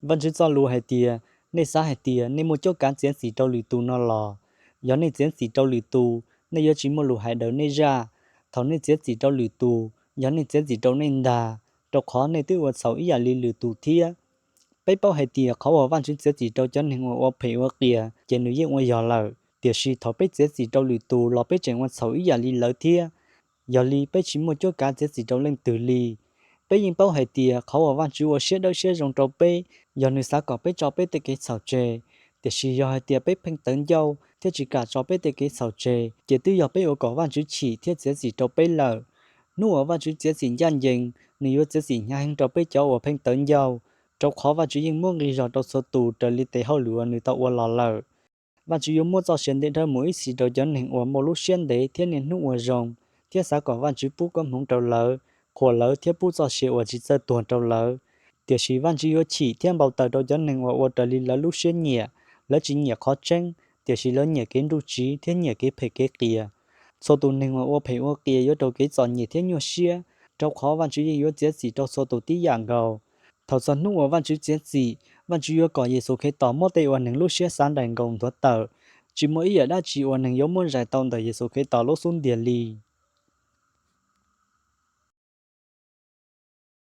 Vajtswv txoj lus hais tias, nej xav hais tias nej muaj cuab kav txiav txim rau lwm tus no los? Yog nej txiav txim rau lwm tus, nej yuav tsis muaj lus hais daws nej zaj. Thaum nej txiav txim rau lwm tus, yog nej txiav txim rau nej ntag, rau qhov nej twb ua txhaum ib yam li lwm tus thiab. Peb paub hais tias qhov uas Vajtswv txiav txim rau cov neeg uas ua phem ua qias ces nws yeej ua yog lawm, tiam sis thaum peb txiav txim rau lwm tus los peb tseem ua txhaum ib yam li lawv thiab. Yog li peb tsis muaj cuab kav txiav txim rau leej twg li. Peb yeej paub hais tias qhov uas Vajtswv ua siab dawb siab zoo rau peb yog nws xav kom peb tso peb tej kev txhaum tseg. Tiam sis yog hais tias peb pheej tawv ncauj thiab tsis kam tso peb tej kev txhaum tseg, ces twb yog peb ua kom Vajtswv chim thiab txiav txim rau peb lawm. Hnub uas Vajtswv txiav txim ncaj ncees, nws yuav txiav txim hnyav heev rau peb cov uas pheej tawv ncauj, rau qhov Vajtswv yeej muab nqi zog rau txhua tus raws li tes hauj lwm uas nws tau ua los lawm. Vajtswv yuav muab txoj sia ntev dhawv mus ib txhis rau cov neeg uas muaj lub siab ntev thiab niaj hnub ua zoo, thiab xav kom Vajtswv pub koob hmoov rau lawv, qhuas lawv thiab pub txoj sia uas tsis txawj tuag rau lawv. Tiam sis Vajtswv yuav chim thiab npau taws rau cov neeg uas ua raws li lawv lub siab nyiam, lawv tsis nyiam qhov tseeb, tiam sis lawv nyiam kev nruj tsiv thiab nyiam kev phem kev qias. Txhua tus neeg uas ua phem ua qias yuav raug kev txom nyem thiab nyuaj siab, rau qhov Vajtswv yeej yuav txiav txim rau txhua tus tib yam nkaus. Thaum txog hnub uas Vajtswv txiav txim, Vajtswv yuav kom Yexus Khetos muab tej uas neeg lub siab xav nraim nkaus nthuav tawm. Tsis muaj ib yam dab tsi uas neeg yuav muab zais tau ntawm Yexus Khetos lub xub ntiag li.